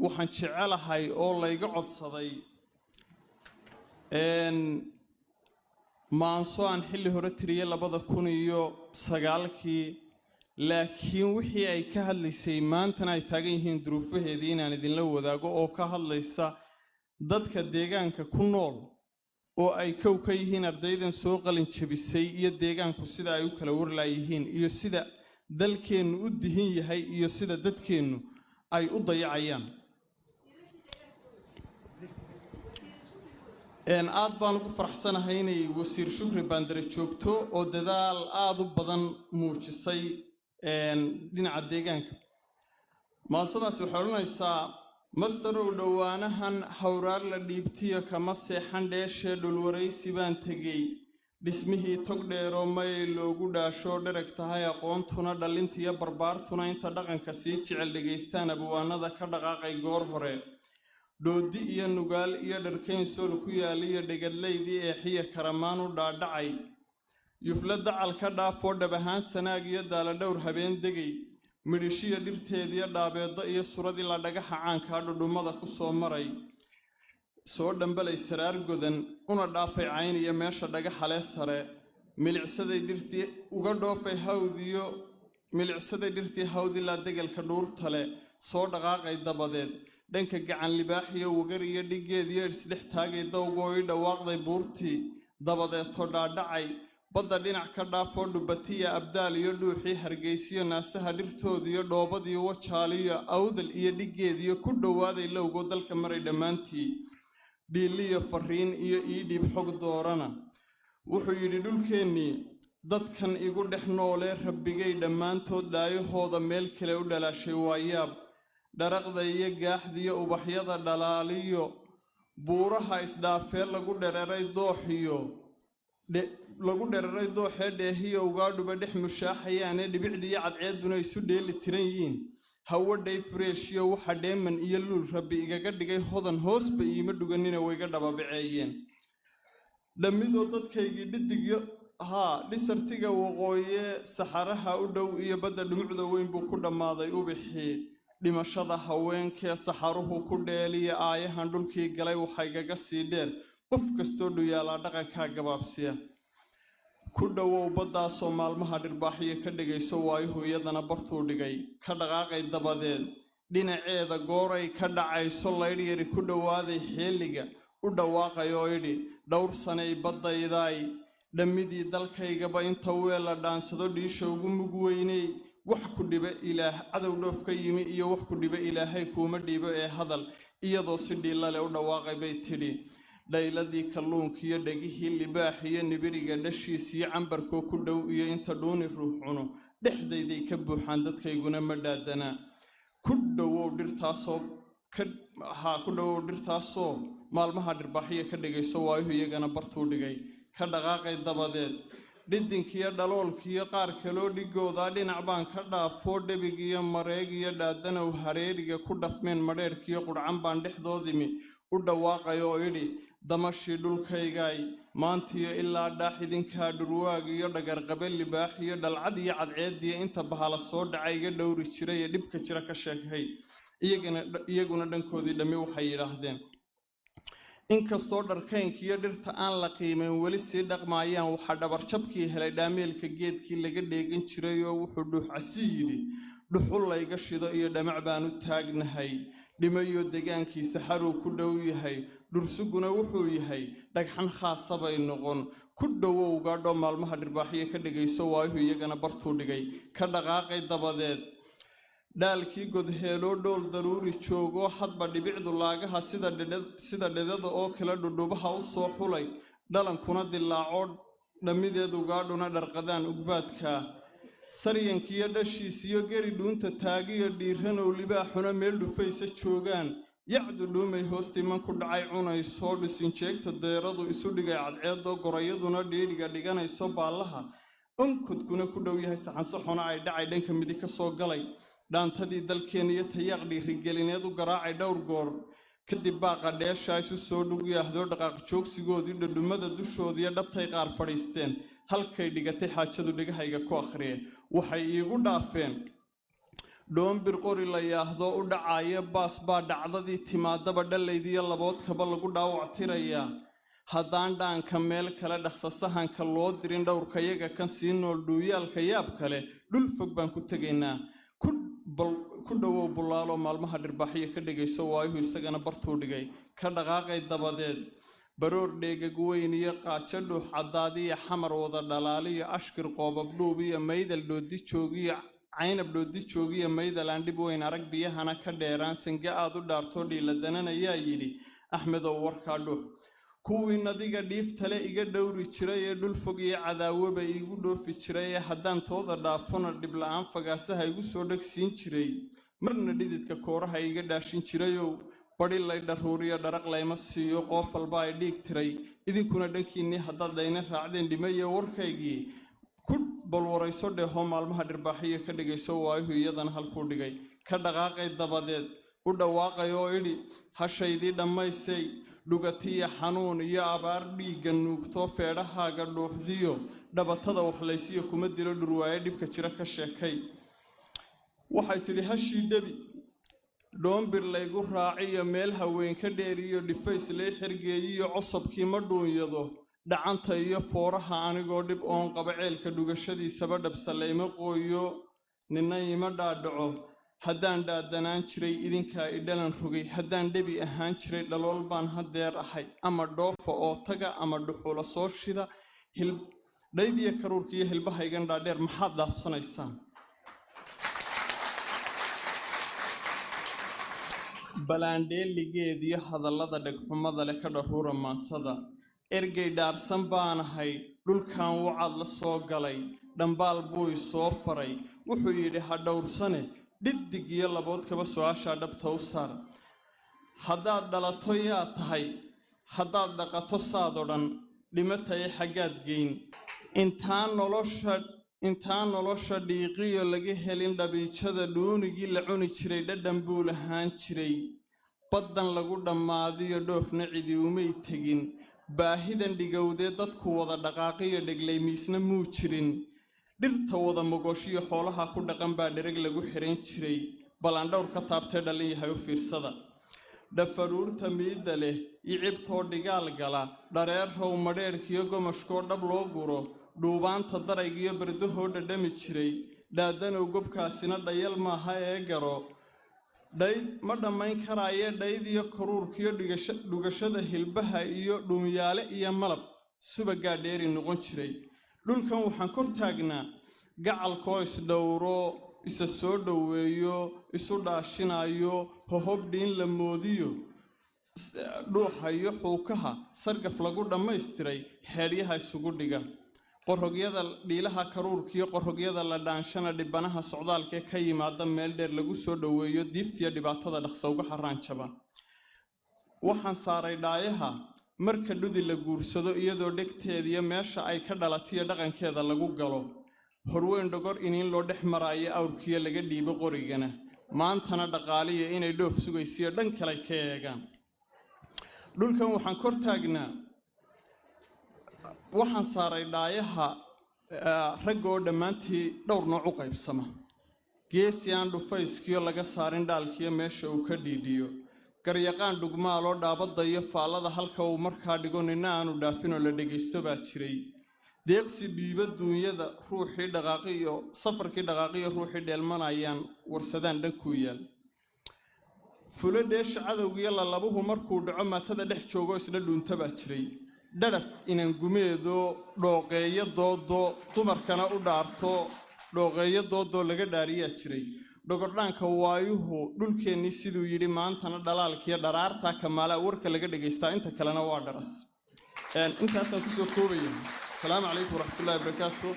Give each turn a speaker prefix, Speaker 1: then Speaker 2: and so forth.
Speaker 1: Waxaan jecelahay oo layga codsaday maanso aan xilli hore tiriyey 2009-kii, laakiin wixii ay ka hadlaysay maantana ay taagan yihiin duruufaheedii, inaan idinla wadaago, oo ka hadlaysa dadka deegaanka ku nool oo ay kow ka yihiin ardaydan soo qalin jabisay, iyo deegaanku sida ay u kala warlaayihiin, iyo sida dalkeennu u dihin yahay, iyo sida dadkeennu ay u dayacayaan. Aad baan ugu faraxsanahay inay Wasiir Shukri Baandare joogto oo dadaal aada u badan muujisay dhinaca deegaanka. Maasadaasi waxay odhanaysaa: masterow, dhowaanahan hawraar la dhiibtiyo kama seexan dheeshee, dhulwaraysi baan tegey dhismihii tog dheeroo mayay loogu dhaashoo dherag tahay aqoontuna, dhallintiyo barbaartuna inta dhaqanka sii jecel dhegaystaan abwaanada ka dhaqaaqay goor hore. Dhoodi iyo Nugaal iyo Dharkayn sool ku yaaliyo dhegadlaydii eexiya karamaan u dhaadhacay, Yufle dacal ka dhaafoo dhab ahaan Sanaag iyo Daaladhowr habeen degay, midhishiya dhirteediyo dhaabeeddo iyo suradii la dhagaxa caankaa dhudhummada ku soo maray, soo dhambalay Saraar godan una dhaafay Cayn iyo meesha dhagaxalee sare, milicsaday dhirtii uga dhoofay hawdiyo, milicsaday dhirtii hawd ilaa degelka dhuurtale, soo dhaqaaqay dabadeed dhanka Gacan Libaax iyo Wagar iyo dhiggeed iyo isdhex taagay dawgoo ii dhawaaqday buurtii, dabadeeto dhaadhacay badda dhinac ka dhaafoo Dhubatiya Abdaal iyo dhuuxii Hargeysiyo naasaha dhirtoodiyo dhoobadiyo Wajaaliyo Awdal iyo dhiggeediyo ku dhowaaday lowgoo dalka maray dhammaantii, dhiiliyo fariin iyo ii dhiib xog doorana. Wuxuu yidhi: dhulkeennii dadkan igu dhex noolee rabbigay dhammaantood dhaayahooda meel kale u dhalaashay waa yaab. Dharaqda iyo gaaxdiyo ubaxyada dhalaaliyo buuraha isdhaafee lagu dhereeray dooxiyo lagu dheraray dooxee dheehiyo ugaadhuba dhex mushaaxayaane, dhibicdiiyo cadceedduna isu dheeli tiran yihiin, hawadhay fureeshiyo waxa dheeman iyo luul rabbi igaga dhigay hodan, hoosba iima dhuganina wayga dhababaceeyeen. Dhammidoo dadkaygii dhidigyo haa dhisartiga waqooye saxaraha u dhow iyo badda dhumucda weyn buu ku dhammaaday ubixii. Dhimashada haweenkee saxaruhu ku dheeliya aayahan dhulkii galay waxa igaga sii dheer qof kastoo dhuyaalaa dhaqankaa gabaabsiya. Ku dhowow baddaasoo maalmaha dhirbaaxyo ka dhigayso waayuhu iyadana bartuu dhigay. Ka dhaqaaqay dabadeed dhinaceeda gooray ka dhacayso laydhyari ku dhowaaday xeeliga u dhawaaqay oo idhi: dhowr sanay baddaydaay, dhammidii dalkaygaba inta weela dhaansado dhiisha ugu mug weyney, wax ku dhiba Ilaah cadow dhoof ka yimi iyo wax ku dhiba Ilaahay kuuma dhiibo ee hadal. Iyadoo si dhiilla leh u dhawaaqay bay tidhi: dhayladii kalluunkiiyo dhegihii libaax iyo nibiriga dhashiisiyo cambarkoo ku dhow iyo inta dhuuni ruux cuno dhexdayday ka buuxaan, dadkayguna ma dhaadanaa. Ku dhowow dhirtaasoo ka haa ku dhowow dhirtaasoo maalmaha dhirbaaxyo ka dhigayso waayuhu iyagana bartuu dhigay. Ka dhaqaaqay dabadeed dhidinkiyo dhaloolkiiyo qaar kaloo dhigoodaa dhinac baan ka dhaafoo dhebigiyo mareegiyo dhaadanow hareeriga ku dhafmeen madheerhkiyo qudhcan baan dhexdoodimi u dhawaaqay oo idhi: damashii dhulkaygaay, maantiyo ilaa dhaax idinkaa dhurwaag iyo dhagarqabe libaax iyo dhalcad iyo cadceediyo inta bahala soo dhaca iga dhowri jiray ee dhibka jira ka sheekay. Iyaguna dhankoodii dhammi waxay yidhaahdeen: inkastoo dharkaynka iyo dhirta aan la qiimayn weli sii dhaqmaayaan, waxaa dhabarjabkii helay dhaameelka geedkii laga dheegan jiray oo wuxuu dhuuxcasi yidhi: dhuxul layga shido iyo dhamac baan u taagnahay, dhimayo degaankiisa xaruu ku dhow yahay, dhursuguna wuxuu yahay dhagxan khaasa bay noqon. Ku dhowow gaadho maalmaha dhirbaaxyo ka dhigayso waayuhu iyagana bartuu dhigay. Ka dhaqaaqay dabadeed dhaalkii godheeloo dhool daruuri joogoo hadba dhibicdu laagaha sida dhedada oo kale dhudhubaha u soo xulay, dhalankuna dilaacoo dhammideed ugaadhuna dharqadaan ugbaadka, saryankiiyo dhashiisiyo geri dhuunta taagiyo dhiiranow libaaxuna meel dhufaysa joogaan, yacdu dhuumay hoostiman ku dhacay cunaysoo dhusinjeegta deeradu isu dhigay cadceedoo gorayaduna dhiidhiga dhiganayso baallaha, onkodkuna ku dhow yahay saxansaxona ay dhacay dhanka midig ka soo galay, dhaantadii dalkeenna iyo tayaaq dhiirigelineed u garaacay dhowr goor kadib baaqa dheeshaa isu soo dhugyahdoo dhaqaaq joogsigoodii dhudhummada dushoodiiyo dhabtay qaar fadhiisteen halkay dhigatay xaajadu dhegahayga ku akhriyeen waxay iigu dhaafeen. Dhoombir qori la yaahdo u dhacaaya baas baa dhacdadii timaadaba dhallaydiyo laboodkaba lagu dhaawac tirayaa. Haddaan dhaanka meel kale dhaqsasahanka loo dirin, dhowrkayaga kan sii nool dhuuyaalka yaab kale dhul fog baan ku tegaynaa. Ku dhowow bullaaloo maalmaha dhirbaaxyo ka dhegayso, waayuhu isagana bartuu dhigay. Ka dhaqaaqay dabadeed baroor dheegag weyn iyo qaajo dhuux caddaadiyo xamar wada dhalaaliyo ashkir qoobab dhuub iyo maydal dhoodi joogiyo caynab dhoodi joogiyo maydal aan dhib weyn arag biyahana ka dheeraan sange aad u dhaartoo dhiila dananayaa yidhi Axmedow warkaa dhuux. Kuwii nadiga dhiiftale iga dhowri jiray ee dhul fog iyo cadaawaba iigu dhoofi jiray ee haddaan tooda dhaafona dhibla'aan fagaasaha igu soo dhegsiin jiray, marna dhididka kooraha iga dhaashin jirayow, badi lay dharuuriyo dharaq layma siiyo, qoof walba ay dhiig tiray. Idinkuna dhankiinnii haddaad dhayna raacdeen dhimayo warkaygii ku balwarayso dheehoo maalmaha dhirbaaxiyo ka dhigayso, waayuhu iyadana halkuu dhigay. Ka dhaqaaqay dabadeed u dhawaaqay oo idhi hashaydii dhammaysay, dhugatiya xanuun iyo abaar dhiigga nuugtoo feedhahaaga dhuuxdiyo dhabatada waxlaysiyo kuma dilo dhurwaaye dhibka jira ka sheekay. Waxay tidhi hashii dhebi dhoombir laygu raaciyo meel haween ka dheeriyo dhifays lay xergeeyiyo cosobkii ma dhuunyado dhacanta iyo fooraha anigoo dhib oon qaba ceelka dhugashadiisaba dhabsa layma qooyo nina ima dhaadhaco. Haddaan dhaadanaan jiray idinkaa i dhalan rogay, haddaan dhebi ahaan jiray dhalool baan haddeer ahay. Ama dhoofa oo taga ama dhuxula soo shida dhaydiya karuurka iyo hilbahaygan dhaadheer maxaad dhaafsanaysaan? Balaandheeligeediyo hadallada dhegxumada leh ka dharuura maansada. Ergey dhaarsan baanahay, dhulkan wacad la soo galay, dhambaal buu i soo faray, wuxuu yidhi ha dhowrsane dhiddig iyo laboodkaba su-aashaa dhabta u saar. Haddaad dhalato yaa tahay, haddaad dhaqato saad odhan, dhimataya xaggaad geyn. Intaan nolosha dhiiqiyo laga helin dhabiijada dhuunigii la cuni jiray dhadhan buu lahaan jiray. Baddan lagu dhammaadiyo dhoofna cidi umay tegin. Baahidan dhigowdee dadku wada dhaqaaqiyo dheglay miisna muu jirin. Dhirta wada mogoshiyo xoolaha ku dhaqan baa dhereg lagu xiran jiray. Balandhowr ka taabtee dhallin yahay u fiirsada. Dhafaruurta miidda leh icibtoo dhigaal gala, dhareerrow madheedhkiyo gomashkoo dhab loo guro, dhuubaanta daraygiyo bardahoo dhadhami jiray. Dhaadanow gobkaasina dhayal maaha ee garo dhayd ma dhammayn karaaye dhaydiyo karuurkiyo dhugashada hilbaha iyo dhuunyaale iyo malab subagaa dheeri noqon jiray. Dhulkan waxaan kor taagnaa gacalkoo isdhowro, isa soo dhoweeyo, isu dhaashinayo, hohob dhiin la moodiyo, dhuuxa iyo xuukaha sargaf lagu dhammaystiray xeedhyaha isugu dhiga. Qorogyada dhiilaha karuurkiyo qorogyada la dhaanshana dhibanaha socdaalkee ka yimaada meel dheer lagu soo dhoweeyo, diiftiyo dhibaatada dhaqsa uga xarraan jaba. Waxaan saaray dhaayaha marka dhudi la guursado iyadoo dhegteediyo meesha ay ka dhalatiyo dhaqankeeda lagu galo. Horweyn dhogor iniin loo dhex maraayo awrkiyo laga dhiibo qorigana. Maantana dhaqaaliya inay dhoof sugaysiyo dhan kale ka eegaan. Dhulkan waxaan kor taagnaa, waxaan saaray dhaayaha ragga oo dhammaantii dhowr nooc u qaybsama. Geesi aan dhufayskiyo laga saarin dhaalkiyo meesha uu ka dhiidhiyo. Garyaqaan dhugmaaloo dhaabadda iyo faallada halka uu markaa dhigo nina aanu dhaafinoo la dhegaysto baa jiray. Deeqsi dhiiba duunyada ruuxii dhaqaaqiyo safarkii dhaqaaqiyo ruuxii dheelmanayaan warsadaan dhankuu yaal. Fulo dheesha cadowgiyo lalabuhu markuu dhaco maatada dhex joogo isla dhuunta baa jiray. Dhadhaf inan gumeedo dhooqeeyo doodo dumarkana u dhaarto dhooqeeyo doodoo laga dhaariyaa jiray. Dhogordhaanka waayuhu dhulkeennii siduu yidhi maantana dhalaalkiyo dharaartaa kamaalaa warka laga dhegaystaa, inta kalena waa dharas. Intaasaan kusoo koobaya. Asalaamu calaykum waraxmatullahi wabarakaatu.